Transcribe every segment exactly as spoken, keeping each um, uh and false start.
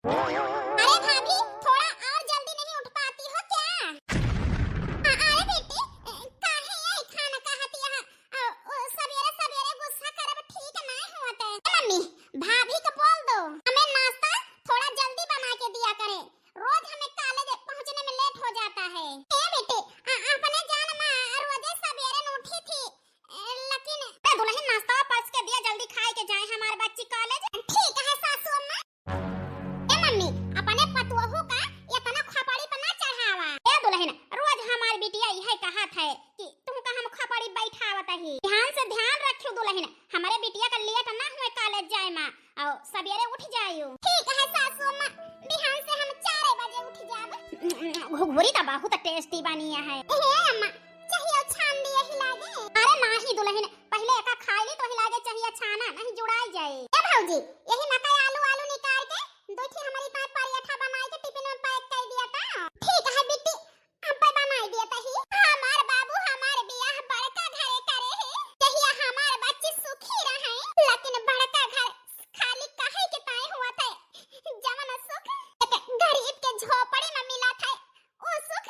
अरे भाभी, थोड़ा और जल्दी नहीं उठ पाती हो क्या? अ-, अरे बेटी, अ, काहे ये खाना कहत यहाँ? अ, ओ, सवेरे सवेरे गुस्सा करब ठीक नाय होत है। ए मम्मी, भाभी को बोल दो, हमें नाश्ता थोड़ा जल्दी बना के दिया करे। रोज हमें कॉलेज पहुँचने में लेट हो जाता है। ए बेटी, अ, अपने जान माँ रोजे सवेरे न उठी थी, अ, लेकिन ए दुल्हन, नाश्ता परस के दिया, जल्दी खाए के जाए हमार बच्ची कॉलेज। ठीक है सासू अम्मा। ए मम्मी, अपने पतोहू का इतना खपड़ी पर ना चढ़ावा। ए दुल्हन, रोज हमार बिटिया इहे कहत है कि तुमका हम खपड़ी बैठावत ही। ध्यान से ध्यान रखियो दुल्हन, हमारे बिटिया का लेट ना हुए कॉलेज जाए मा, और सवेरे उठ जाइयो। ठीक है सासू अम्मा, बिहान से हम चार बजे उठ जाब। घुघुरी तो बहुत टेस्टी बनी है। हे अम्मा, चाहिए छान दिए ही लागे। अरे नाही दुल्हन, पहले एका खाई ली तो ही लागे चाहिए छाना, नहीं जुड़ाई जाए। ए भौजी, यही मकई आलू आलू निकाल के दो ठे हमारी ताई पराठा बनाई के टिफिन में पैक कर दिया था। ठीक है बिट्टी, हम पे बनाई दिया था ही। हमार बाबू हमार बियाह बड़का घरे करे है, जहिया हमार बच्ची सुखी रहे, लेकिन बड़का घर खाली कहे के ताई हुआ था, जवन सुख एक गरीब के झोपड़ी में मिला था, ओ सुख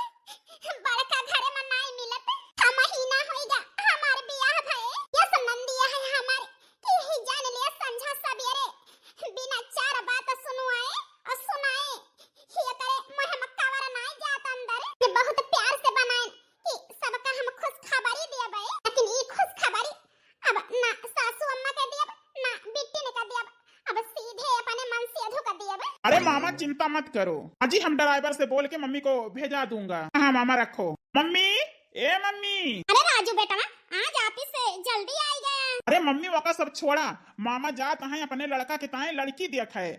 बड़का घरे में नाई मिलत। छह महीना होइगा हमार बियाह भए। ये संबंधिया है हमार कि ही जान लिया संझा सबेरे बिना चार बात सुनवाए और सुनाए। ये करे मोहे में कवर नाई जात अंदर। ये बहुत प्यार से बनाए कि सबका हम खुशखबरी देबे, लेकिन ई खुशखबरी अब ना सासू अम्मा के दियब, ना बिट्टी ने का दियब, अब सीधे अपने मनसेधू का दियब। अरे मामा, चिंता मत करो, अजी हम ड्राइवर से बोल के मम्मी को भेजा दूंगा। हाँ मामा, रखो। मम्मी, ए मम्मी। अरे राजू बेटवा, आज ऑफिस से जल्दी आई गया। अरे मम्मी, वका सब छोड़ा, मामा जात हैं अपने लड़का के ताए लड़की देखे।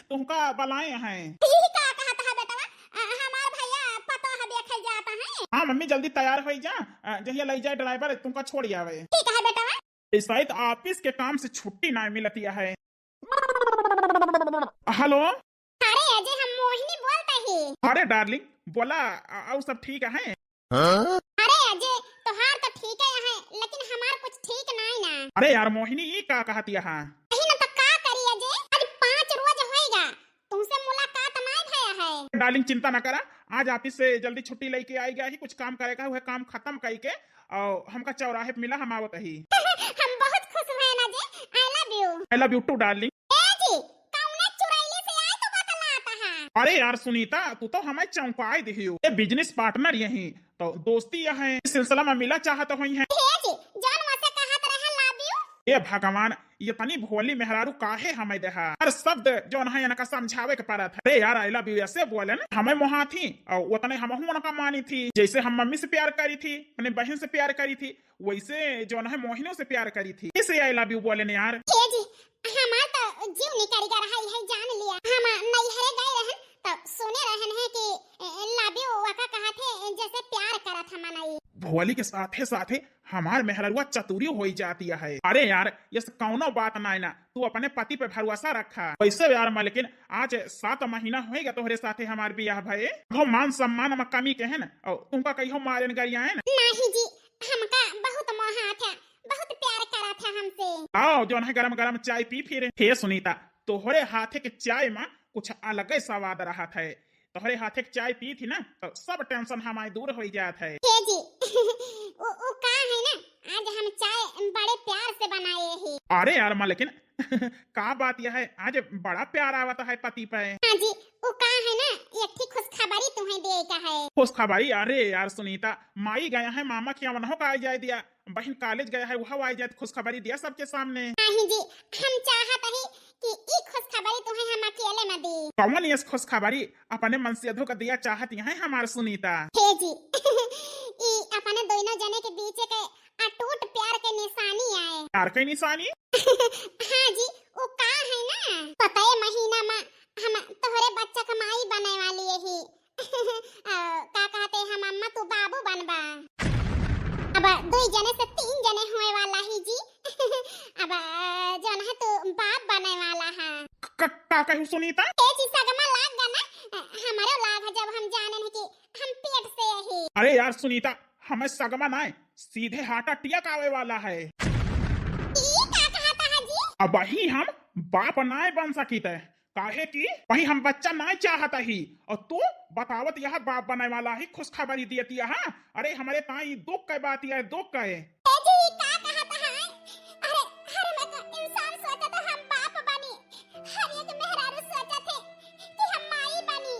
तुमका बुलाए हैं। ई का कहत है बेटवा? अ, हमार भैया पतोह देखे जात हैं। हाँ मम्मी, जल्दी तैयार होई जा, अ, जहिया लई जाए ड्राइवर, तुमका छोड़ आवे। ठीक है बेटवा। ए, शायद ऑफिस के काम से छुट्टी ना मिलतिया है। हेलो। अरे अजय, हम मोहिनी बोलत ही। अरे डार्लिंग, बोला, अ, और सब ठीक है? अरे अजय, तोहार तो ठीक है, लेकिन हमार कुछ ठीक नाई ना। अरे यार मोहिनी, ई का कहतिया है? यही ना तो का करी अजय, आज पाँच रोज होइगा, तुमसे मुलाकात नाई भया है। डार्लिंग चिंता ना करा, आज ऑफिस से जल्दी छुट्टी लेके आई गया ही, कुछ काम करे का, वह काम खत्म करके और हमका चौराहे पे मिला, हम आवत ही। हम बहुत खुश हुए ना जी, I love you। I love you too darling. ए जी, कौने चुरैली से आए तो बतलाता है? अरे यार सुनीता, तू तो हमें चौंकाई दिहियो। ये बिजनेस पार्टनर यही तो दोस्ती यह है, इस सिलसिला में मिला चाहत हुई है। हे जी, जौन वसे कहत रहे love you। ए भगवान, ये तनी भोली मेहरारू काहे हमें देहा? हर शब्द जौन है इनका समझावे के पड़त है। अरे यार, I love you ऐसे बोले ना, हमें मोहात ही और उतने हमहू उनका मानी थी। जैसे हम मम्मी से प्यार करी थी, अपने बहन से प्यार करी थी, वैसे जौन है मोहिनो से प्यार करी थी। इसे I love you बोले ने यार। हे जी, हमार तो जीव निकल गया रहा, यही जान लिया। हम नैहरे गए रहन तो सुने रहन है कि, ए, love you वका कहत है, जैसे प्यार करत हम नाई। भोली के साथे साथे हमार मेहररुआ चतुरी होई जाती है। अरे यार, ये से कौनो बात नाई ना, तू अपने पति पे भरोसा रखा। वैसे यार मलकिन, आज सात महीना होइगा तोहरे साथे हमार बियाह भए। हो मान सम्मान में कमी के है ना, और तुमका कहियो मारेन गरियाएन। नहीं जी, हमका बहुत मोहात है, बहुत प्यार करत है हमसे। आओ, जौन है गरम गरम चाय पी फिर। हे सुनीता, तोहरे हाथे के चाय में कुछ अलगे स्वाद रहत है। तोहरे हाथे के चाय पी थी ना, तो सब टेंशन हमारे दूर हो जात है। हे जी, उ, उ का है ना, आज हम चाय बड़े प्यार से बनाए ही। अरे यार मलकिन, का बात यह है, आज बड़ा प्यार आवत है पति पे। हाँ जी, उ का है ना, एक ठे खुशखबरी तुम्हें दे का है। खुशखबरी? अरे यार सुनीता, माई गया है मामा के यहाँ, उन्हों का आ जाए दिया, बहन कॉलेज गया है, वह आ जाए, खुशखबरी दिया सबके सामने। नहीं जी, हम चाहत ही कि ई खुशखबरी तुम्हें हम अकेले में दी। कौन ये खुशखबरी? अपने मनसेधू का दिया चाहती है हमार सुनीता। हे जी, ई अपने दोनों जने के बीच के अटूट प्यार के निशानी आए। प्यार के निशानी? हाँ जी, वो का है ना, सतए महीना में हम तोहरे बच्चा का माई बने वाली है ही। अ, का कहते हम अम्मा तू बाबू बनबा। अब दुई जने से तीन जने होए वाला ही जी। अब, अ, जौन है तू बाप बने वाला है। क-, क-, का कहू सुनीता? ए जी सगमा लाग गा ना, अ, हमरो लाग है जब हम जाने हैं कि हम पेट से ही। अरे यार सुनीता, हमें सगमा नाय, सीधे हार्ट अटैक आवे वाला है। ई का कहता है जी? अबही हम बाप नाय बन सकित है, काहे कि वही हम बच्चा नाय चाहत ही, और तू बतावत यह बाप बने वाला ही खुशखबरी दियत यह। अरे हमरे ताई दुख के बात यह, दुख के। ए जी, ई का कहत है? अरे हर एक इंसान सोचत है हम बाप बनी, हर एक मेहरारू सोचत है कि हम माई बनी।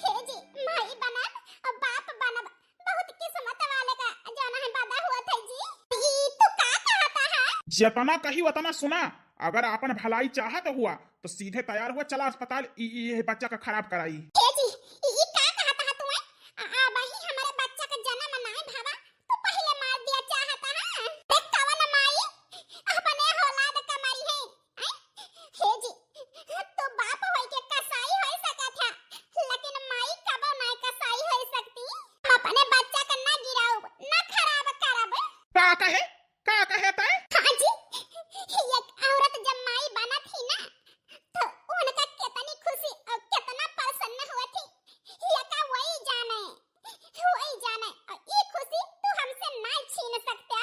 हे जी, माई बनब और बाप बनब, बहुत किस्मत वाले का जौन है बदा हुआ था जी। ई तू का कहत है? जितना कही उतना सुना, अगर आपन भलाई चाहत हुआ तो सीधे तैयार हुआ, चला अस्पताल, ई, ई, ये बच्चा का खराब कराई। ए जी, ई, ई का कहत है तू? आ, आ, वही हमारे बच्चा का जन्म नाय भवा, तो पहले मार दिया चाहत है। देख कवन माई अपने औलाद का मारी है। हैं? हे जी, तू बाप होई के कसाई होई सकत है, लेकिन माई कबो नाय कसाई होई सकती। हम अपने बच्चा का ना गिराउब, ना खराब करब। का कहे? का कहे तै? हाँ जी, एक औरत जब माई बनत ही ना, तो उनका कितनी खुशी और कितना प्रसन्न हुआ थी, ये का वही जाने, वही जाने। और ये खुशी तू हमसे ना छीन सकते।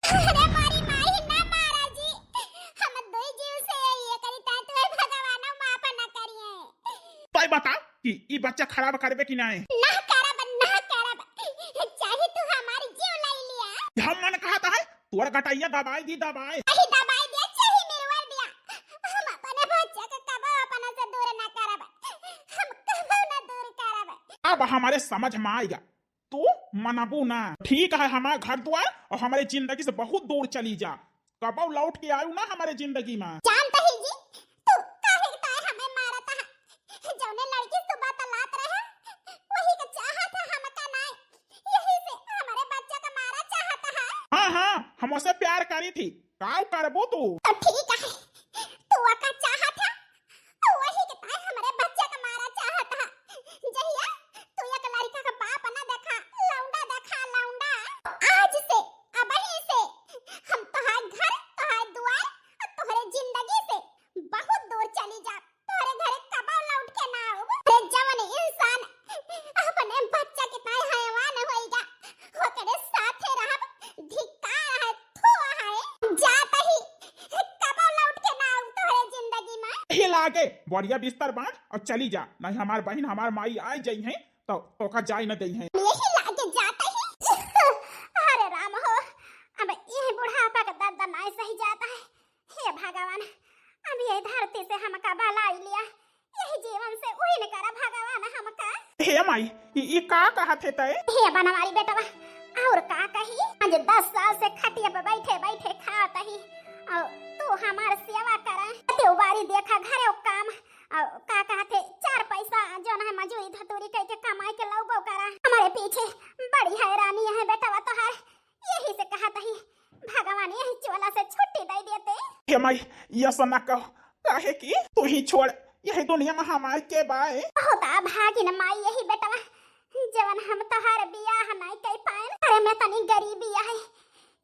अरे मारी माई, ना मारा जी, हम दुई जीव से ये करी ता तू भगवानो माफ ना करिए। तै बता कि ई बच्चा खराब करबे कि नाय? ना करब, ना करब, चाहे तू हमारी जीव लाई लिया। हम मन कहत है, तोर गटैया दबाई दी, दबाई। अही दबाई दिया, चाहे मिरवर दिया, हम अपने बच्चा के कबो अपना से दूर ना करब, हम कबो ना दूर करब। अब हमारे समझ में आएगा, तू मनबू ना। ठीक है, हमार घर द्वार और हमारे जिंदगी से बहुत दूर चली जा, कबो लौट के आयु ना हमारे जिंदगी में। जानत ही जी, तू काहे ताय हमें मारत है? जौने लड़की से तू बतलात रहे, वही के चाहत है, हमका नाय। यही से हमारे बच्चा का मारा चाहत है। हाँ, हाँ, हम उसे प्यार करी थी। का करबू तू? तो ठीक है, तू ओका चाहत है, तो वही के ताय हमरे बच्चा का मारा चाहत है। जहिया तू एक लड़का का बाप ना देखा, लौंडा देखा, लौंडा। आज से, अबही से हम तोहार घर, तोहार दुआर और तोहरे जिंदगी से बहुत दूर चली जा। तोहरे घरे कबो लौट के ना आऊब। अरे जवन इंसान अपने बच्चा के ताय हैवान होइगा, ओकरे साथे रहब, धिक्कार है, थू है। जात ही कबो लौट के ना आऊब तोहरे जिंदगी में। यही लागे बोरिया बिस्तर बांध और चली जा, नहीं हमार बहिन हमार माई आ जइहैं तो तोका जाए न देइहैं। यही लागे जात ही। अरे राम हो, अब ये बुढ़ापा का दर्द नाय सही जात है। हे भगवान, अब ये धरती से हमका भलाई लिया, यही जीवन से उहिन करा भगवान हमका। हे माई, ई, ई का कहत है तै? हे बनवारी बेटवा, और का कही? आज दस साल से खटिया पे बैठे बैठे खात ही, और तू हमार सेवा करा, तू बारी देखा, घरे काम, और का कहत है, चार पैसा जौन है मजूरी धतूरी कइके कमाई के लौबो करा। हमारे पीछे बड़ी हैरानी है बेटवा तोहार, यही से कहत ही भगवान यही चोला से छुट्टी दे देते। हे माई, ऐसा ना कहो, काहे कि तू ही छोड़, यही दुनिया में हमार के बाए। बहुत अभागिन माई यही बेटवा, जवन हम तोहार बियाह नाय कई पाएन। अरे में तनी गरीबी है,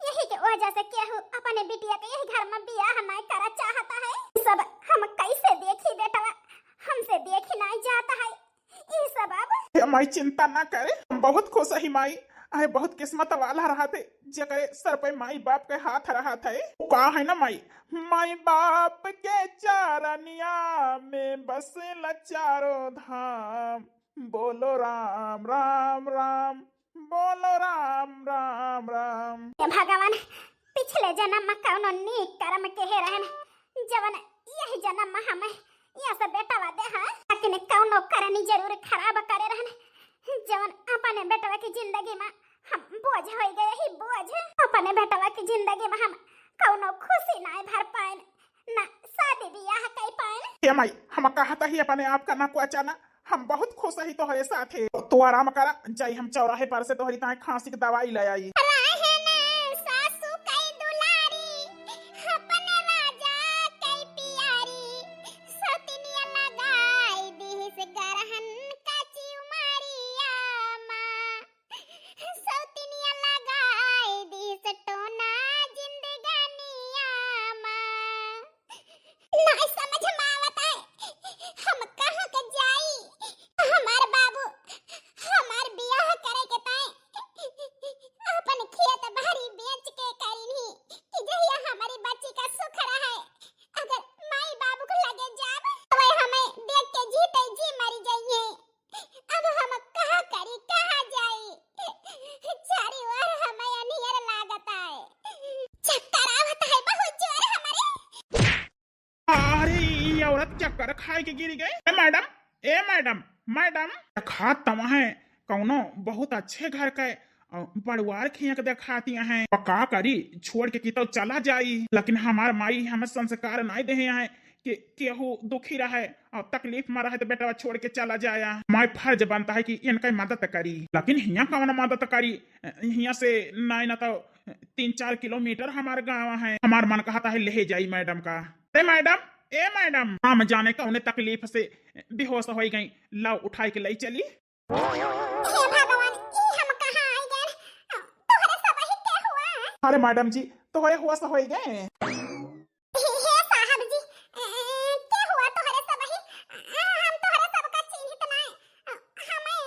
यही के वजह से केहू अपने बिटिया के यही घर में बियाह नाय करा चाहत है। सब हम कैसे देखी बेटवा, हमसे देखी नाय जात है। ई सब अब हे माई, चिंता ना करे, हम बहुत खुश ही माई। अहे बहुत किस्मत वाला रहत है, जेकरे सर पे माई बाप के हाथ रहत है। का है ना माई, माई बाप के चरनिया में बसेला चारों धाम। बोलो राम राम राम, बोलो राम राम राम। हे भगवान, पिछले जन्म में कौनो नीक कर्म केहे रहन, जवन यही जन्म में हमें यह सब बेटवा दे, हाँ? लेकिन कौनो करनी जरूर खराब करे रहन, जवन अपने बेटवा की जिंदगी में हम बोझ हो गए ही बोझ। अपने बेटवा की जिंदगी में हम कौनो खुशी नाय भर पाएन, ना शादी बियाह कई पाएन। हे माई, हम कहत ही अपने आप का ना कोचाना, हम बहुत खुश ही तोहरे साथे। तू आराम करा, जाई हम चौराहे पर से तोहरी ताए खांसी की दवाई ले आई। रहे ने सासू कई दुलारी, अपन राजा कई प्यारी, सौतिनिया लगाई दिहिस गरहन का चिउमारिया मा। सौतिनिया लगाई दिहिस टोना जिंदगानिया मा। नाय समझ में आवत है, हम कहाँ के जाई? हमार बाबू हमार बियाह करे के ताए अपन कर खाए के गिरी गए। ए मैडम, ए मैडम, मैडम, खात तवा है कौनो बहुत अच्छे घर का, अ, बड़वार खियक देखाती हैं। का करी, छोड़ के कितो चला जाई, लेकिन हमार माई हमें संस्कार नाई देहे हैं कि केहू दुखी रहे और तकलीफ में रहे तो बेटवा छोड़ के चला जाया। माई फर्ज बनता है कि इनका मदद करी, लेकिन हिया कौन मदद करी? हिया से नाई ना तो तीन चार किलोमीटर हमार गाँव है। हमार मन कहता है ले जाई मैडम का। अरे मैडम, ए मैडम, हम जाने कौने तकलीफ से बेहोश हो गई, लाओ उठाई के ले चली। हे भगवान, ई हम कहाँ आई गए? तोहरे सब ही के हुआ? अरे मैडम जी, तोहरे होश होई गए। हे, हे साहब जी, ए, के हुआ तोहरे सब ही? आ, हम तोहरे सब का चिन्हित नाय। हमें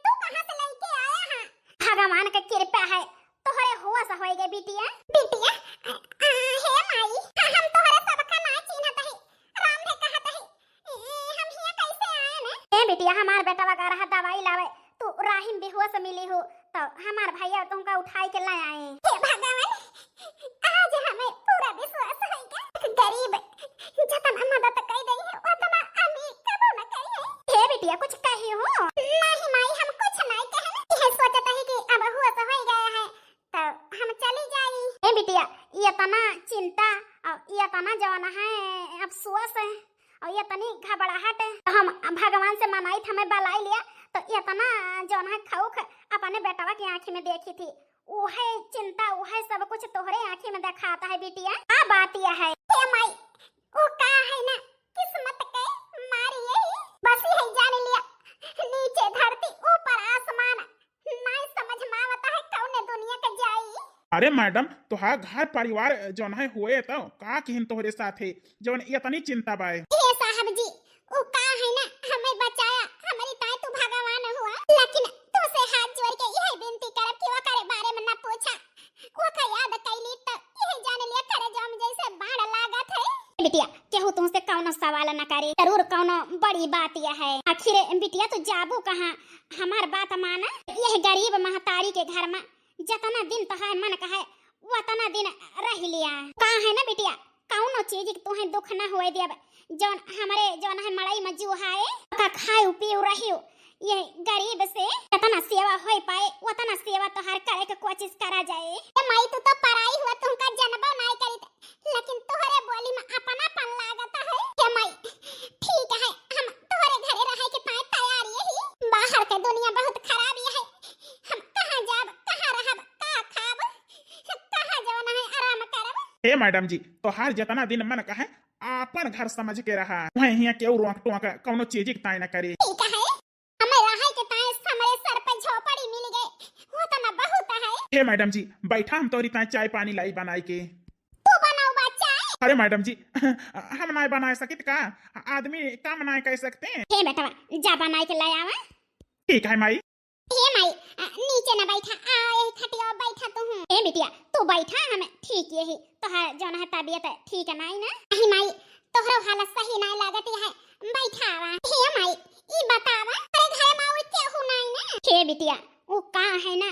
तू कहाँ से लेके आया है? भगवान के कृपा है, तोहरे होश होई गए बिटिया। बिटिया, आ, आ, हे माई, हम तोहरे सब का नाय चिन्हत ही। राम ने कहत ही, ए, हम हिया कैसे आए ने? ए बिटिया, हमार बेटवा गा रहा दवाई लावे, तू राही में बेहोश मिली हो, तो हमार भैया तुमका उठाई के ले आए। हे भगवान, आज हमें पूरा विश्वास होइगा। गरीब जतना मदद कई दई है, उतना अमीर कबो न कई है। हे बिटिया, कुछ कही हो? नहीं माई, हम कुछ नहीं कहन। यह सोचत ही कि अब होश होई गया है, तो हम चली जाई। ए बिटिया, ये इतना चिंता और ये इतना जौन है अफसोस है और ये इतनी घबराहट है, तो हम भगवान से मनाई था, हमें बलाई लिया, तो ये इतना जौन है खौफ अपने बेटवा की आँखी में देखी थी, उहे चिंता, उहे सब कुछ तोहरे आँखी में देखाता है बिटिया। का बात यह है? हे माई, वो का है ना, किस्मत के मारी यही, बस यही जान लिया, नीचे धरती ऊपर आसमान, नाई समझ में आवता है कौने दुनिया के जाई। अरे मैडम, तोहार घर परिवार जौन है हुए तो का किहिन तोहरे साथे जौन इतनी चिंता बाय? हे साहब जी, उ का है ना, हमें बचाया, हमारी ताई तू भगवान हुआ, लेकिन तुझसे हाथ जोड़ के यह विनती करब कि ओकरे बारे में न पूछा, ओका याद कैली तो यह जान लिया करे जो हम जैसे बाण लागत है। बिटिया, केहू तुमसे कौनो सवाल न करे, जरूर कौनो बड़ी बात यह है। आखिर बिटिया तू जाबू कहाँ? हमार बात माना, यह गरीब महतारी के घर में जतना दिन तोहार मन कहे, वतना दिन रह लिया। का है ना बिटिया, कौनो चीज के तोहे दुख ना होए दियब। जौन हमरे, जौन है मड़ई में जू है, ओका खाए पियो रहियो। ये गरीब से जतना सेवा होए पाए, वतना सेवा तोहार करे के कोशिश करा जाए। ए माई, तू तो पराई हुआ, तुमका जनबो नाई करीत, लेकिन तोहरे बोली में अपनापन लागत है। ए माई, ठीक है, हम तोहरे घरे रहे के ताई तैयार यही। बाहर के दुनिया बहुत खराब है, हम कहाँ जाब, कहाँ रहब, का खाब, कहाँ जवन है आराम करब। हे मैडम जी, तोहार जितना दिन मन कहे आपन घर समझ के रहा, वहीं हियाँ केहू रोक टोक कौनो चीज के ताई न करे। ठीक है, हमें रहे के ताई हमरे सर पे झोपड़ी मिल गए, वो तो ना बहुत है। हे मैडम जी, बैठा, हम तोरी ताई चाय पानी लाई बनाई के। तू बनाऊ बा चाय? अरे मैडम जी, हम नाय बनाए सकित का, आदमी काम नाय कर सकते। हे बेटवा, जा बनाई के ले आवा। ठीक है माई। हे माई, आ, नीचे न बैठा, आ, यही खटिया बैठा तू हूँ। ए बिटिया, तू बैठा, हम ठीक यही, तोहार जौन है तबीयत ठीक नाई ना। नहीं माई, तोहरो हालत सही नाई लागत है, बैठा आवा। हे माई, ई बतावा, अरे घर में और केहू नाई ना? हे बिटिया, उ का है ना,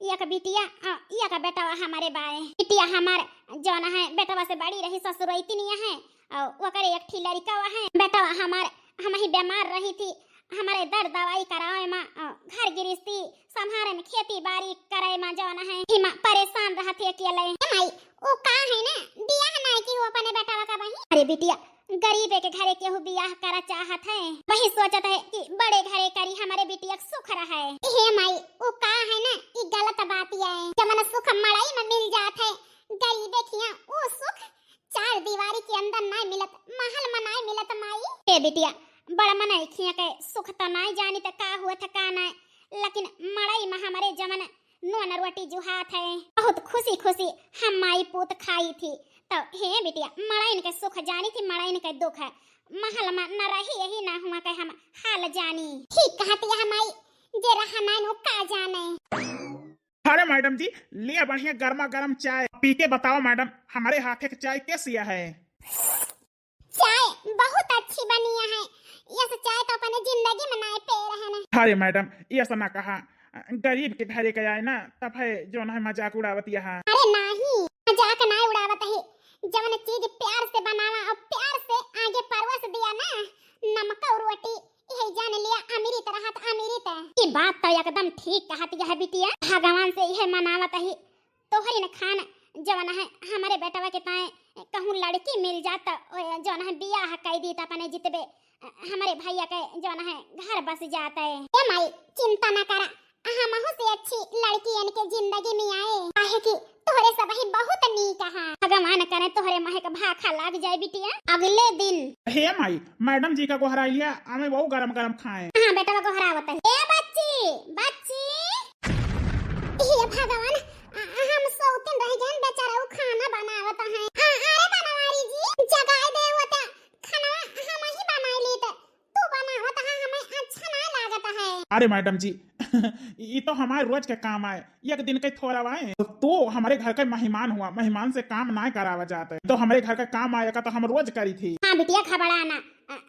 एक बिटिया, आ, एक बेटवा हमारे बाए। बिटिया हमार जौन है बेटवा से बड़ी रही, ससुरैती नहीं है, और ओकरे एक ठी लड़का है। बेटवा हमार, हम ही बीमार रही थी, हमारे दर दवाई करावे मा, अ, घर गृहस्थी संभारे में, खेती बाड़ी करे मा जौन है, हिमा परेशान रहत है अकेले। ए माई, ओ का है ना, बियाह नाई की हो अपने बेटवा का बही? अरे बिटिया, गरीबे के घरे केहू बियाह करा चाहत है, वही सोचत है कि बड़े घरे करी, हमारे बिटिया के सुख रहे। हे माई, ओ का है ना, ई गलत बात है। जवन सुख मड़ई में मिल जात है, गरीबे खिया ओ सुख चार दीवारी के अंदर नाय मिलत, महल में नाय मिलत माई। हे बिटिया, बड़ मनई खिया के सुख त नाय जानी त का हुआ था का नाय, लेकिन मड़ई में हमारे जवन नून रोटी जुहात है, बहुत खुशी खुशी हम माई पूत खाई थी। तो हे बिटिया, मड़इन के सुख जानी थी, मड़इन के दुख है। महल में न रही यही ना हुआ के हम हाल जानी। ठीक कहती है माई, जे रहा नाय नु का जाने। अरे मैडम जी, लिया बढ़िया गर्मा गर्म चाय, पी के बताओ मैडम, हमारे हाथे के चाय कैसी है? चाय बहुत अच्छी बनी है, यस चाय तो अपने जिंदगी में नाय पे रहन। अरे मैडम, ऐसा ना कहा, गरीब के घरे के आए ना, तब है जौन है मजाक उड़ावत यहाँ। अरे नहीं, मजाक नाय उड़ावत है, जवन चीज प्यार से बनावा और प्यार से आगे परोस दिया ना, नमक और रोटी, यही जान लिया अमृत रहत अमृत। ई बात तो एकदम ठीक कहत यह बिटिया, भगवान से यह मनावत ही तोहरी न खान जवन है हमरे बेटवा के ताए कहूँ लड़की मिल जात, जवन है बियाह कई दीत अपने जितबे हमरे भैया के जवन है घर बस जात है। ए माई, चिंता ना करा, हमहू से अच्छी लड़की इनके जिंदगी में आए, काहे कि तोहरे सबही बहुत नीक हा। भगवान करे तोहरे महक भाखा लाग जाए बिटिया। अगले दिन। हे माई, मैडम जी का गोहराई लिया, हमें वो गरम गरम खाए। हाँ बेटवा गोहरावत है। ए बच्ची, बच्ची। हे भगवान, आ, हम सौतिन रह गए बेचारा, वो खाना बनावत है। आ, अरे बनवारी जी, जगाए दे होता, खाना हम ही बनाई ली तो तू बनावत हा, हमें अच्छा ना लागत है। अरे मैडम जी, ई तो हमारे रोज के काम आए, एक दिन के थोड़ा आए। तू हमारे घर के मेहमान हुआ, मेहमान से काम ना करावा जात है, तो हमारे घर का काम आए का तो हम रोज करी थी। हाँ बिटिया, घबरा ना,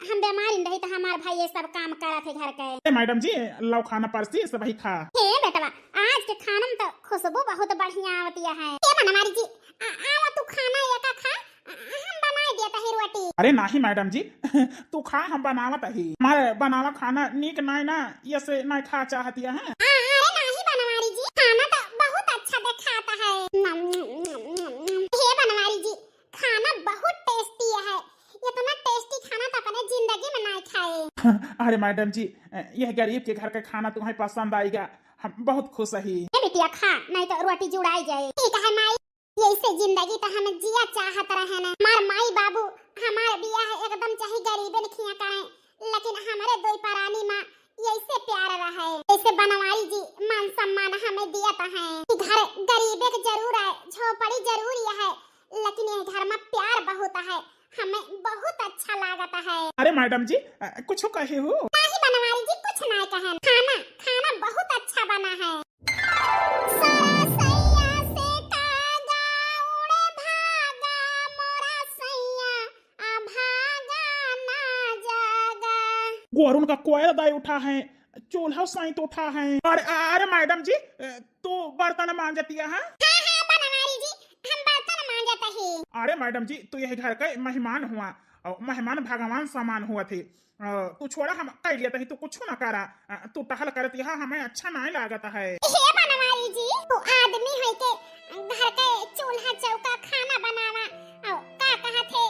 हम बीमार रही तो हमार भाई ये सब काम करत है घर के। ए मैडम जी, लाओ खाना परसी, सबही खा। हे बेटवा, आज के खाना में तो खुशबू बहुत बढ़िया आवती है। ए बनवारी जी, आ, आवा तू खाना एका खा, आ, हम बनाए देत ही रोटी। अरे नाही मैडम जी, तू खा, हम बनावत ही। हमारे बनावा खाना नीक नाय ना, ये से नाय खा चाहती है। आ, अरे नाही बनवारी जी, खाना तो बहुत अच्छा देखात है। नम, नम, नम, नम, नम। हे बनवारी जी, खाना बहुत टेस्टी है, इतना टेस्टी खाना तो अपने जिंदगी में नाय खाए। अरे मैडम जी, यह गरीब के घर का खाना तुम्हें पसंद आएगा, हम बहुत खुश ही। ए बिटिया खा, नहीं तो रोटी जुड़ाई जाए। ठीक है माई, यैसे जिंदगी तो हम जिया चाहत रहे न। हमार माई बाबू हमार बियाह एकदम चाहे गरीबन खिया करें, लेकिन हमरे दोई परानी माँ यैसे प्यार रहे। जैसे बनवारी जी मान सम्मान हमें दियत है। घर गरीबे के जरूर है, झोपड़ी जरूर है, लेकिन ये घर में प्यार बहुत है, हमें बहुत अच्छा लागत है। अरे मैडम जी, अ, कुछ कहे हो? नहीं बनवारी जी, कुछ नहीं कहे। खाना, खाना बहुत अच्छा बना है। सारा सैया से कागा उड़े भागा, मोरा सैया, आ भागा ना जागा। गोरुन का कोयर दाई उठा है, चूल्हा साइत उठा है। अरे, अरे मैडम जी, अ, तू बर्तन मांजतिया है? हाँ, हाँ, बनवारी जी, हम बर्तन मांजत ही। अरे मैडम जी, तू यही घर के मेहमान हुआ, और मेहमान भगवान समान हुआ थे। अ, तू छोड़ा, हम कह लिया तही, तू कुछ ना करा। अ, तू टहल करतिया, हमें अच्छा नहीं लागत है। हे बनवारी जी, तू आदमी है के घर के चूल्हा चौका खाना बनावा, और का कहत है,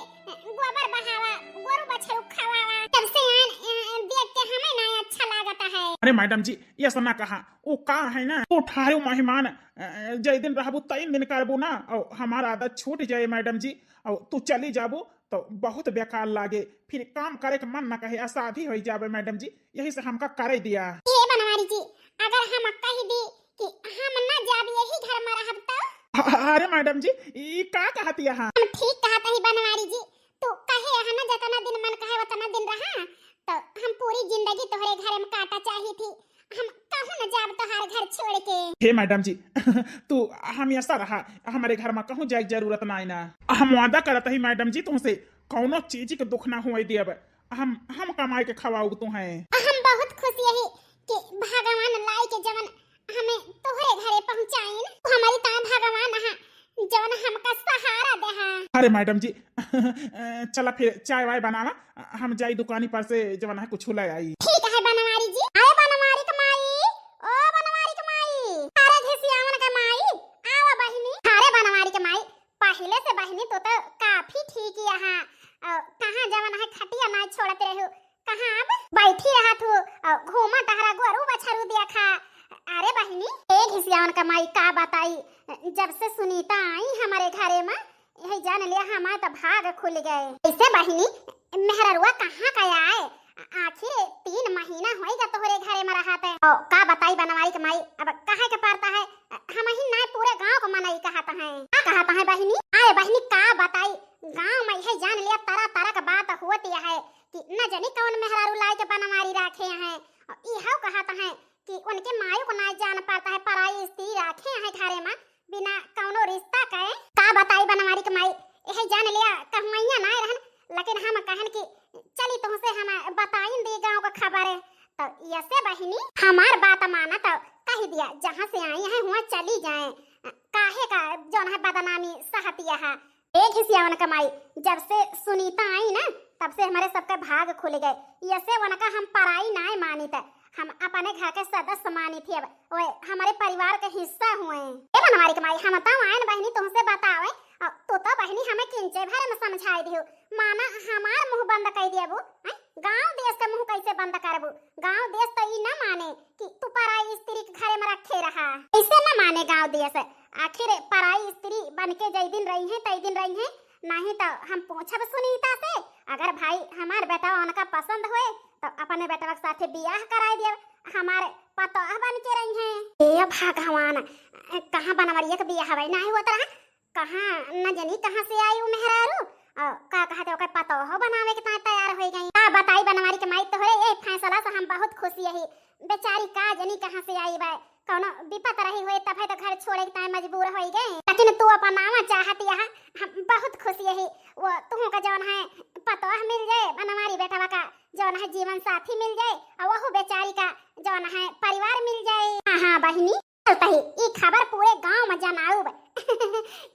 गोबर बहावा, गोरू बछरू खवावा। जब से आन, अ, देख के हमें ना अच्छा लागत है। अरे मैडम जी, ये सब ना कहा। वो का है ना, तू ठारू मेहमान, अ, जय दिन रहबू, तीन दिन करबू ना, और हमारा आदत छूट जाए मैडम जी, और तू चली जाबू तो बहुत बेकार लागे, फिर काम करे के मन न कहे, असाधी हो जाबे मैडम जी, यही से हमका करे दिया। हे बनवारी जी, अगर हम कह दी कि हम ना जाब, यही घर में रहब तो? अ-, अरे मैडम जी, ई का कहतिया हाँ? हम ठीक कहत ही बनवारी जी, तू कहे है ना, जितना दिन मन कहे उतना दिन रहा, तो हम पूरी जिंदगी तोहरे घर में काटा चाही थी। हम कहूँ न जाब तोहार घर छोड़ के। हे मैडम जी, तू हमेशा रहा, हमारे घर में कहूँ जाए के जरूरत ना ना। हम वादा करत ही मैडम जी, तुमसे कौनो चीज के दुख ना हुए देब। हम, हम कमाए के खवाऊ तुहें। हम बहुत खुश यही कि भगवान लाई के जवन हमें तोहरे घरे पहुँचाइन, हमारी ताए भगवान हा, जवन हमका सहारा देहा। अरे मैडम जी, चला फिर चाय वाय बनावा, हम जाई दुकानी पर से जवन है कुछ ले आई। ठीक है बनवारी जी। अरे बनवारी के माई, ओ बनवारी के माई, अरे घिसियावन के माई, आवा बहिनी। अरे बनवारी के माई, पहिले से बहिनी तू तो काफी ठीक यहाँ, अ, कहाँ जवन है खटिया ना छोड़त रहू, कहाँ अब बैठी रहत हूँ, अ, घूमा टहरा गोरू बछरू देखा। अरे बहिनी, ए घिसियावन का माई का बताई, जब से सुनीता आई हमारे घरे में, यही जान लिया हमार तो भाग खुल गए। ऐसे बहिनी, मेहररुआ कहाँ का आए? आखिर तीन महीना होइगा तोहरे घरे में रहत है। ओ, का बताई बनवारी के माई, अब कहे के पड़ता है, हम ही ना पूरे गांव को मनई कहत हैं। का कहत हैं बहिनी? अरे बहिनी का बताई, गांव में यह जान लिया तरह तरह का बात होती है कि न जानी कौन मेहरारू लाई के बनवारी रखे हैं। और इहो कहत हैं कि उनके माई को ना जान पड़ता है, पराई स्त्री रखे हैं घरे में बिना कौनो रिश्ता के। का बताई बनवारी के माई, यह जान लिया कहवैया ना रहन, लेकिन हम कहन कि चली तुमसे हम बताइन दी गांव का खबर। तो ऐसे बहिनी हमार बात माना तो कह दिया, जहाँ से आई हैं हुआ चली जाए, काहे का जौन है बदनामी सहतिया है। ए घिसियावन का माई, जब से सुनीता आई ना, तब से हमरे सबके भाग खुल गए। यसे वनका हम पराई नाय मानित, हम अपने घर के सदस्य मानित ही। अब ओए हमरे परिवार के हिस्सा हुए। ए बनवारी के माई, हम तो आयन बहिनी तुमसे बतावे, अ, तू तो बहिनी हमें किंचे भरे में समझाई दियो, माना हमार मुंह बंद कर दिया वो। हैं? गांव देश के मुंह कैसे बंद करबू? गांव देश तो ई ना माने कि तू पराई स्त्री के घरे में रखे रहा। कैसे ना माने गांव देश? आखिर पराई स्त्री बन के जई दिन रही है, तई दिन रही है, नहीं तो हम पूछब सुनीता से। अगर भाई हमार बेटवा उनका पसंद होए, तो अपने बेटवा के साथे बियाह कराई दियब, हमारे पतोह बन के रही है। ए भगवान, कहाँ बनवरिया के बियाह हवे, नहीं होत रहा, कहाँ न जनी कहाँ से आई उ मेहरारू, अ, का कहते ओकर पतोह बनावे के ताय तैयार हो गई। का बताई बनवारी के माई, तोहरे ए फैसला से हम बहुत खुश यही। बेचारी का जनी कहाँ से आई बा, कौनो विपत रही होए तब है तो घर छोड़े के ताय मजबूर हो गए, लेकिन तू अपन आवा चाहत यहाँ, हम बहुत खुश यही। वो तुहू का जौन है पतोह मिल जाए, बनवारी बेटवा का जौन है जीवन साथी मिल जाए, और वहू बेचारी का जौन है परिवार मिल जाए। हाँ हाँ बहिनी, चलता ही ई खबर पूरे गांव में जनाउब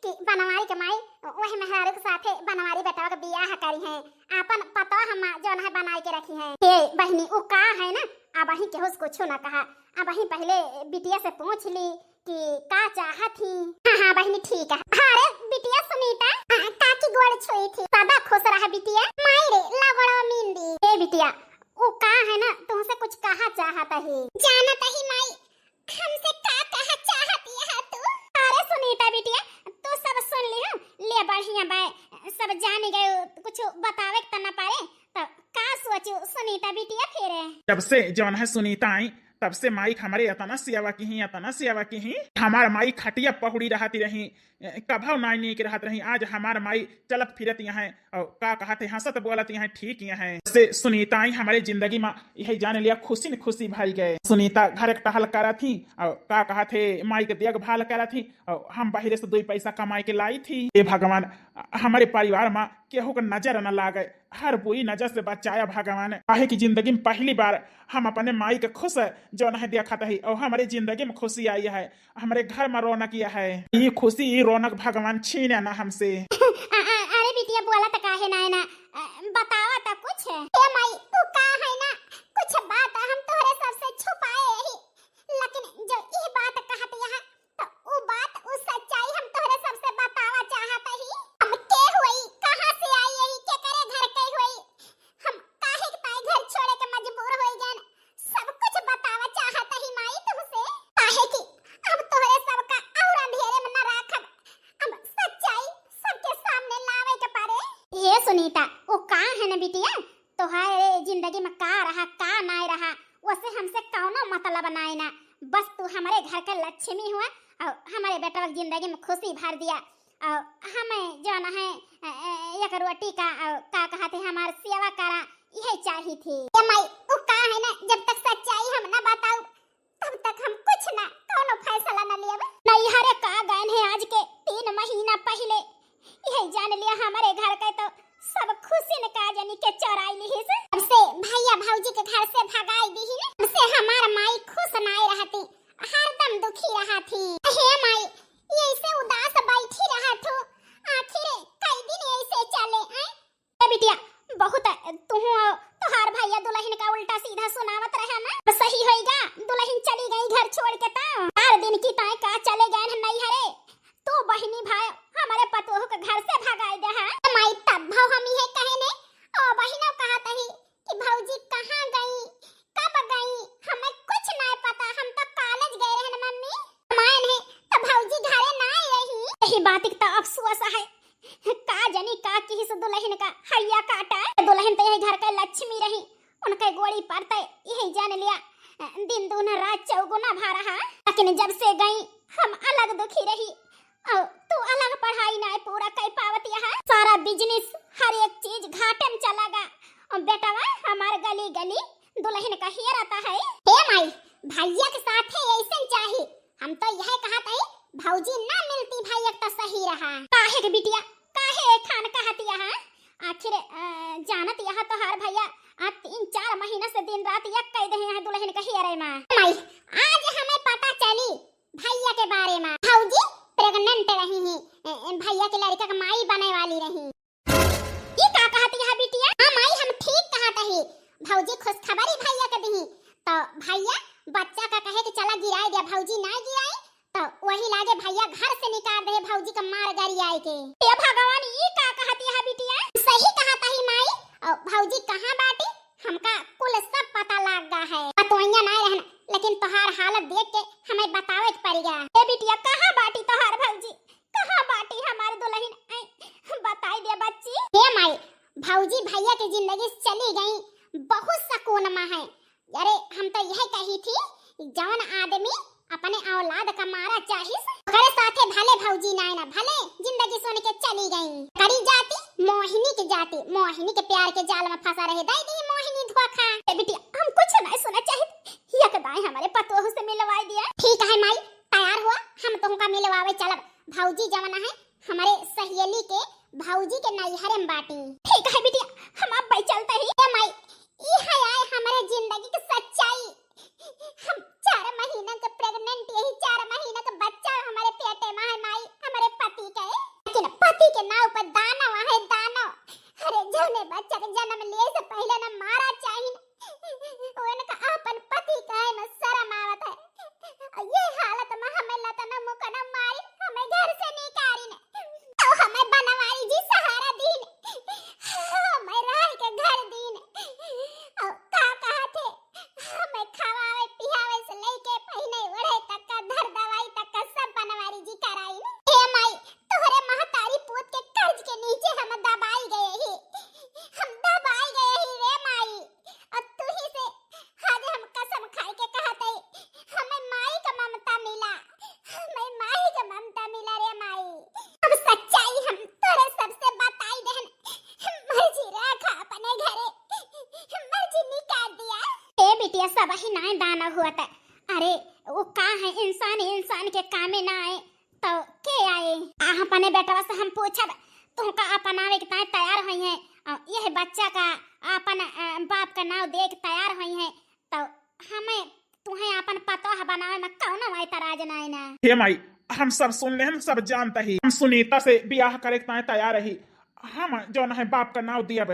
कि बनवारी के माई वही मेहरारू के साथे बनवारी बेटवा के बियाह करी हैं, आपन पतोह हम जौन है बनाए के रखी हैं। हे बहिनी, उ का है ना, अब अही केहू से कुछो ना कहा, अब अही पहले बिटिया से पूछ ली कि का चाहत ही। हाँ हाँ बहिनी, ठीक है। हाँ रे बिटिया सुनीता, आ, काकी गोड़ छुई थी, सदा खुश रहा बिटिया। माई रे, ला गोड़वा मीन दी। ए बिटिया, उ का है ना, तुमसे कुछ कहा चाहत ही। जानत ही माई, हमसे का कहा चाहत यह तू? अरे सुनीता बिटिया, तू सब सुन ली हो, ले बढ़िया बाय, सब जान गए, कुछ बतावे के त ना पारे, तो का सोचू सुनीता बिटिया फिर? जब से जौन है सुनीता आई, तब से माई हमारे इतना सेवा की ही, इतना सेवा की ही। हमार माई खटिया पहुड़ी रहती रही, कभव नाई नीक रहत रही। आज हमार माई चलत फिरत यहाँ और का कहत है, हंसत बोलत यहाँ, ठीक यहाँ से सुनीता आई हमारे जिंदगी में, यही जान लिया खुशी न खुशी भई गए। सुनीता घर के टहल करत ही और का कहत है, माई के देखभाल करत ही और हम बाहरे से दुई पैसा कमाई के लाई थी। हे भगवान, हमारे परिवार में केहू के नजर न लागे, हर बुरी नजर से बचाया भगवान। काहे कि जिंदगी में पहली बार हम अपने माई के खुश जौन है देखत ही और हमारे जिंदगी में खुशी आई है, हमरे घर में रौनक यह है। ई खुशी, ई रौनक भगवान छीने ना हमसे। अ-, अ-, अरे बिटिया, बोलत काहे ना है ना? अ, बतावा त कुछ। ए माई, उ का है ना, कुछ बात हम तोहरे सबसे छुपाए ही, लेकिन जो ई बात कहत यहाँ, तो उ बात, उ सच्चाई हम तोहरे सबसे बतावा चाहत ही। हम के हुई, कहाँ से आई यही, केकरे घर के हुई, हम काहे के ताई घर छोड़े के मजबूर होई गन, सब कुछ बतावा चाहत ही माई तुमसे। काहे कि अब तोहरे सबका और अंधेरे में न राखब, अब सच्चाई सबके सामने लावे के पड़े। ए सुनीता, उ का है न बिटिया, तोहरे जिंदगी में का रहा, का नाय रहा, वसे हमसे कौनो मतलब नाय ना। बस तू हमरे घर के लक्ष्मी हुआ और हमरे बेटवा के जिंदगी में खुशी भर दिया। और हमें जौन है, अ, अ, एक रोटी का, अ, का कहत है, हमार सेवा करा, यही चाही थी। ए माई, उ का है ना, जब तक सच्चाई हम ना बताऊ, तब तक हम कुछ ना, कौनो फैसला ना लेब। नैहरे का गए हैं आज के तीन महीना पहले, यही जान लिया हमारे घर के तो सब खुशी न का जानी के चोराई लिहिस। तब से भैया भौजी के घर से भगाई दी ही ना, तब से हमार माई खुश नाय रहती, हरदम दुखी रहत ही। हे माई, ये ऐसे उदास बैठी रहत हो, आखिर कई दिन ऐसे चले, हैं? ए बिटिया, बहुत तुहू और तोहार भैया दुलहिन का उल्टा सीधा सुनावत रहे ना। सही होइगा, दुलहिन चली गई घर छोड़ के, तो चार दिन की ताय का चले गए हैं नैहरे। तू बहिनी भाई हमारे पतोह के घर से भगाई दे है। ए माई, तब भाव हम ये कहे ने, ओ बहिनो कहत ही कि भौजी कहाँ गई, कब गई, हमें कुछ नहीं पता, हम तो कॉलेज गए रहे न मम्मी। मायन है तो भौजी घरे ना रही। यही बात का तो अफसोस है, का जानी का किहिस दुलहिन का हैया काटा। दुलहिन तो यही घर का लक्ष्मी रही, उनके गोड़ी पर ते यही जान लिया, दिन दूना रात चौगुना भा रहा। लेकिन जब से गई हम अलग दुखी रही, और तू अलग पढ़ाई ना पूरा कर पावत यहाँ, सारा बिजनेस हर एक चीज घाटे में चला गा। और बेटवा हमार गली गली दुलहिन का हेरत है। हे माई, भैया के साथे ऐसन चाही, हम तो यह कहत है भौजी ना मिलती भैया के तो सही रहा। काहे के बिटिया, काहे खान कहत यहाँ? आखिर, अ, जानत यहाँ तोहार भैया आ तीन चार महीना से दिन रात एक कह दे यहाँ दुलहिन का हेरे माँ। माई, आज हमें पता चली भैया के बारे में। भौजी प्रेग्नेंट रही ही, ए, ए, भैया के लड़का के माई बने वाली रही। ई का कहत हया बिटिया? हाँ माई, हम ठीक कहत ही। भौजी खुशखबरी भैया के दिही, तो भैया बच्चा का कहे कि चला गिराए दिया, भौजी ना गिराए, तो वही लागे भैया घर से निकाल दे भौजी का मार गरियाए के। हे भगवान, ई का कहत हया बिटिया? सही कहत ही माई। और भौजी कहाँ बाटी? हमका कुल सब पता लाग गा है। पतोहिया ना रहन, लेकिन तोहार हालत देख के हमें बतावे के पड़ गा। ए बिटिया, कहाँ बाटी तोहार भौजी? कहाँ बाटी हमार दुलहिन? आई, बताई दे बच्ची। हे माई, भौजी भैया के जिंदगी से चली गई, बहुत सुकून मा है। अरे, हम तो यह कही थी, जौन आदमी अपने औलाद का मारा चाहिस, ओकरे साथे भले भौजी नाय ना, भले जिंदगी सुन के चली गई। करी जाती मोहिनी के जाती, मोहिनी के प्यार के जाल में फंसा रहे, दे दी मोहिनी धोखा। ए बिटिया, हम कुछ नहीं सुना चाहित, यकदाई हमारे पतोह से मिलवाई दिया। ठीक है माई, तैयार हुआ, हम तुमका मिलवावे चलब। भौजी जवन है, हमारे सहेली के भौजी के नैहरे में बाटी। ठीक है बिटिया, हम अब चलते ही। ए माई, ई है आए हमारे जिंदगी की सच्चाई। हम चार महीना के प्रेग्नेंट, यही चार महीना का बच्चा हमारे पेटे में है माई, हमारे पति के। लेकिन पति के नाव पर दानव है, दानव। अरे, जौने बच्चा के जन्म लिए से पहले न मारा चाहिए, उनका अपन पति कहे में शर्म आवत है। ये हालत में हमें लतना मुकना मारी, हमें घर से निकाली ने, तो हमें बनवारी जी सहारा दीन, हमें रह के घर दीन। और का कहा थे, हमें खवावे पियावे से लेके पहिने ओढ़े तक का, धर दवाई तक का सब बनवारी जी कराई ने। हे माई, तोहरे महतारी पूत के कर्ज के नीचे हम दबाई गए ही, हम दबाई गए ही रे माई। और तू ही से आज हम कसम खाए के कहत हई, हमें माई का ममता मिला, हमें माई का ममता मिला रे माई। अब सच्चाई हम तोरे सबसे बताई देहन, मर्जी रखा अपने घरे, मर्जी निकाल दिया। ए बिटिया, सब ही नाय दानव हुआ था। अरे, वो का है, इंसान इंसान के कामे ना आए, तो के आए? आ, अपने बेटवा से हम पूछब, तुमका अपनावे के ताए तैयार होई है। अ, यह बच्चा का अपन, अ, बाप का नाव दे के तैयार होई है, तो हमें तुहें अपन पतोह बनावे में कौनो एतराज नाई ना। हे माई, हम सब सुन ले, हम सब जानता ही। हम सुनीता से ब्याह करे के ताए तैयार रही। हम जौन है बाप का नाव दियब।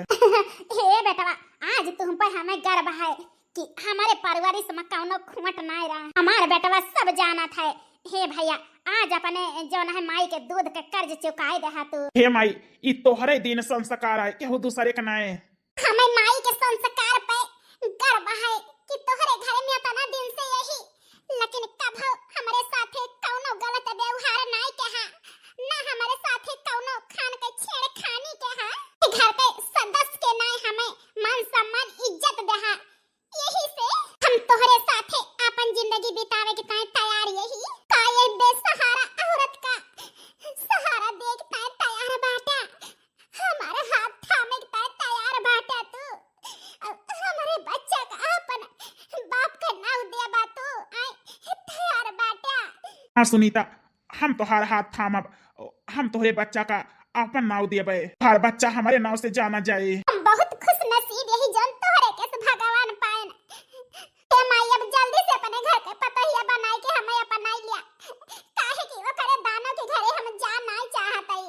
हे बेटवा, आज तुम पर हमें गर्व है कि हमारे परवरिश में कौनो खुमट नाय रहा। हमार बेटवा सब जानत है। हे भैया, आज अपने जौन है माई के दूध के कर्ज चुकाए देहा तू। हे माई, ई तोहरे दीन संस्कार है, केहू दूसरे के नाय। हमें माई के संस्कार पे गर्व है कि तोहरे घर में इतना दिन से यही, लेकिन कभो हमरे साथे कौनो गलत व्यवहार नाय केहा, ना हमरे साथे कौनो खान के छेड़खानी केहा। घर के सदस्य के नाय हमें मान सम्मान इज्जत देहा, यही से हम तोहरे साथे आपन जिंदगी बितावे के ताए तैयार यही। का ये बेसहारा औरत का सहारा दे के ताए तैयार बाटा? हमारे हाथ थामे के ताए तैयार बाटा तू? अ, हमारे बच्चा का आपन बाप का नाव देबा तू? आए तैयार बाटा? हाँ सुनीता, हम तोहार हाथ थामब, हम तोहरे बच्चा का आपन नाव देबे, तोहार बच्चा हमारे नाव से जाना जाए। हम बहुत खुश नसीब यही जौन तोहरे के से भगवान पाएन। हे माई, अब जल्दी से अपने घर के पतोहिया बनाए के हमें अपनाई लिया, काहे कि ओकरे दानव के घरे हम जा नाय चाहत हई,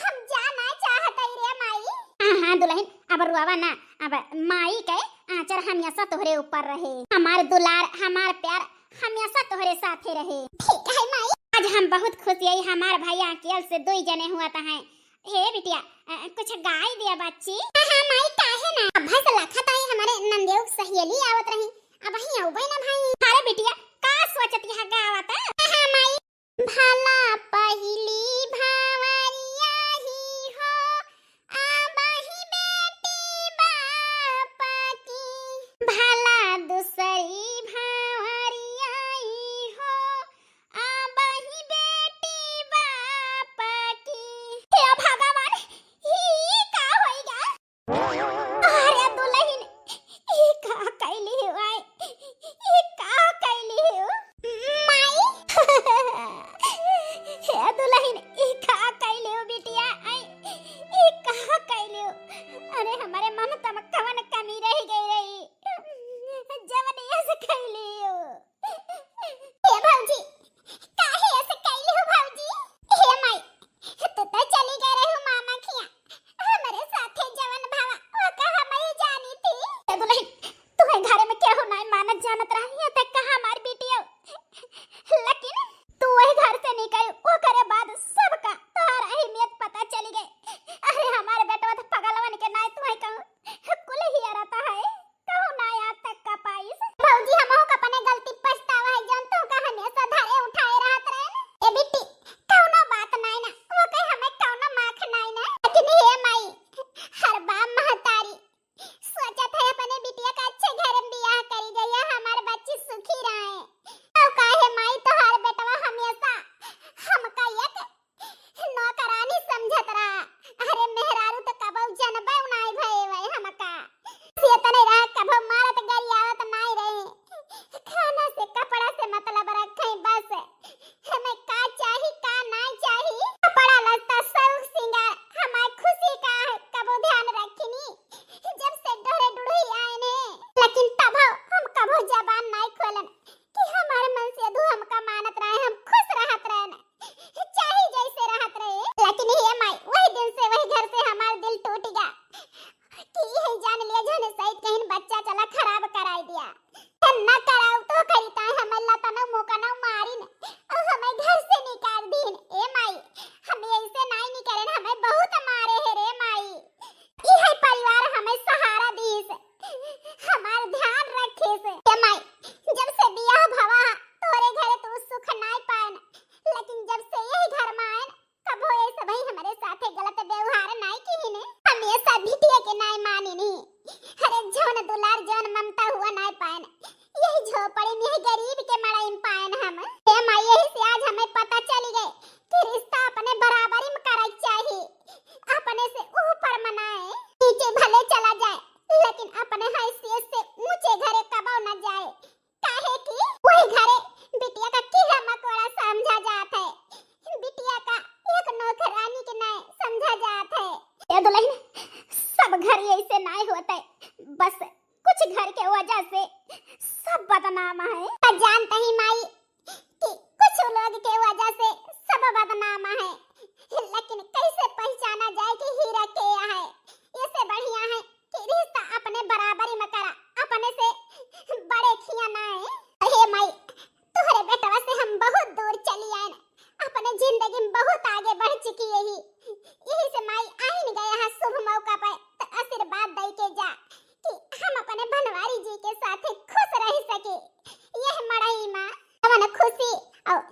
हम जा नाय चाहत हई रे माई। हाँ, हाँ दुलहिन, अब रोवा ना, अब माई के आँचर हमेशा तोहरे ऊपर रहे, हमार दुलार, हमार प्यार हमेशा तोहरे साथे रहे। ठीक है माई। आज हम बहुत खुश यही हमार भाई अकेल से दुई जने हुआ त हैं। हे बिटिया, अ, कुछ गाई दिया बच्ची। हाँ, हाँ माई, काहे ना। अब भस लखत आई हमारे नंदियो सहेली आवत रही। अब वहीं अउबे ना भाई। अरे बिटिया, का सोचत यह गावत? हाँ, हाँ माई। भला पहिली भावरिया ही हो, आबही बेटी बाप की। भला दूसरी भावरिया ही हो, आबही बेटी बाप की। हे भगवान, ई का होइगा? अरे दुलहिन, ई का कैली हो आए? ई का कैली हो?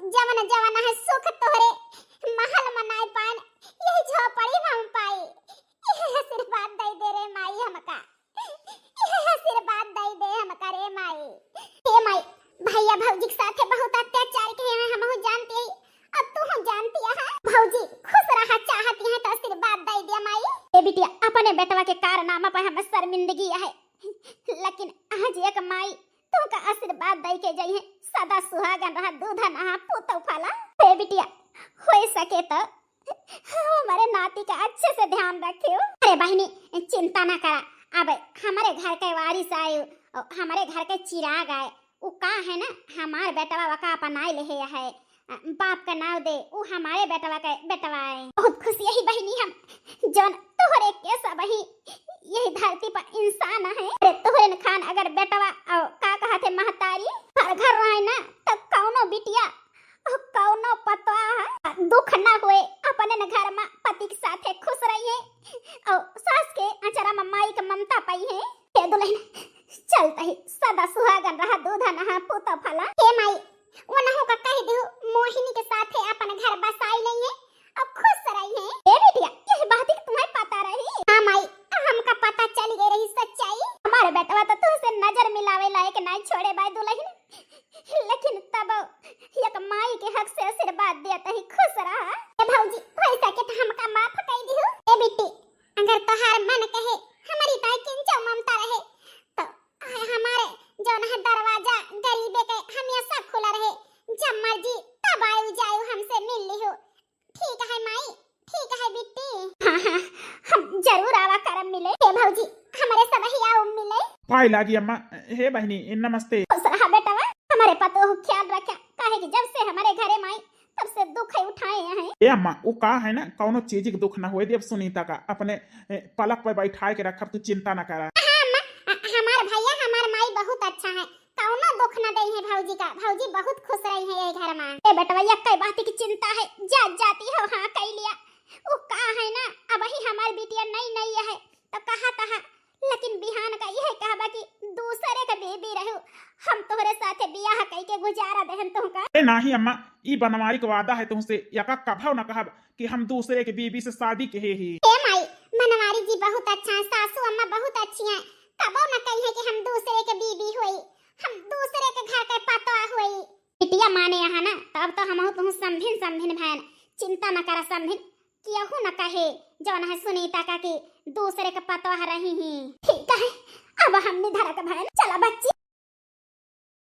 जवन जवन है सुख तोहरे महल में नाई पाएन, यही झोपड़ी में हम पाई। यह आशीर्वाद दे दे रे माई हमका, यह आशीर्वाद दे दे हमका रे माई। हे माई, भैया भौजी के साथे बहुत अत्याचार किहे हैं, हमहू जानती है, अब तू हम जानती है। भौजी खुश रहा चाहती है तो आशीर्वाद दे दे माई। ए बिटिया, अपने बेटवा के कारनामा पर हम शर्मिंदगी है, लेकिन आज एक माई तुमका आशीर्वाद दे के जाई है, सदा सुहागन रहा, दूध नहा, पूत फला। हे बिटिया, हो सके तो हमारे नाती का अच्छे से ध्यान रखियो। अरे बहिनी, चिंता ना करा, अब हमारे घर के वारिस आए, हमारे घर के चिराग आए, उ का है ना, हमार बेटवा वका अपनाए लेहे है, बाप का नाव दे, उ हमारे बेटवा के बेटवा है। बहुत खुशी यही बहिनी हम, जौन तोहरे के सब ही यही धरती पर इंसान है। अरे तोहरे खान अगर बेटवा और का कहत है महतारी हर घर रहे ना, तो कौनो बिटिया और कौनो पतवा है दुख ना होए, अपने न घर में पति के साथे खुश रही है और सास के अचरा में माई के ममता पाई है। हे दुल्हन, चलत ही सदा सुहागन रहा, दूध नहा, पूत फला। हे माई, उनहु का कह दिहु, मोहिनी के साथे अपन घर बसाई लइहे और खुश रहिहे। ए बिटिया, यह बात के तुम्हें पता रही? हाँ माई, हमका पता चल गई रही सच्चाई। हमारे बेटवा तो तुझसे नजर मिलावे लायक नहीं छोड़े बाय दुल्हन, लेकिन तब एक माई के हक से आशीर्वाद दिया तही खुश रहा। ए भौजी, हो सके तो हमका माफ कर दिहु। ए बिट्टी, अगर तोहार मन कहे, हमारी ताई किंचो ममता रहे, तो हमारे जौन है दरवाजा गरीबे के हमेशा खुला रहे, जब मर्जी तब आयु जायु हमसे मिल लिहु। ठीक है माई, ठीक है बिट्टी। हाँ, हाँ, हम जरूर आवा करम मिले। हे भौजी, हमारे सब ही आओ मिले। पाए लागी अम्मा। हे बहिनी, नमस्ते। खुश रहा बेटवा, हमारे पतोह ख्याल रखा, काहे कि जब से हमारे घरे माई तब से दुख है उठाए हैं। ए अम्मा, उ का है ना, कौनो चीज के दुख ना होए देब सुनीता का, अपने, ए, पलक पे बैठाए के रखब, तू चिंता ना करा। हाँ अम्मा, अ, हमार भैया, हमार माई बहुत अच्छा है, कौनो दुख ना दे है भौजी का, भौजी बहुत खुश रही है ये घर में। ए बेटवा, यक्कै बात की चिंता है, जात जाती हो, हाँ कह लिया। उ का है ना, अब ही हमार बिटिया नई नई है, तो कहा तहा, लेकिन बिहान का यह कहबा कि दूसरे के बीबी रहू, हम तोहरे साथे बियाह कई के गुजारा देहन तुहका। ए नाही अम्मा, ई बनवारी के वादा है तुहसे, यका कभव न कहब कि हम दूसरे के बीबी से शादी किहे ही। ए माई, बनवारी जी बहुत अच्छा है, सासू अम्मा बहुत अच्छी हैं, कबो न कही है कि हम दूसरे के बीबी होई, हम दूसरे के घर के पतवा होई। बिटिया माने यहाँ ना, तब तो हमहू तुहू समझिन समझिन भैन, चिंता न करा समझिन, केहू न कहे, जौन है सुनीता का कि दूसरे के पतवा रही ही। ठीक है, अब हमनी धरक भैन, चला बच्ची।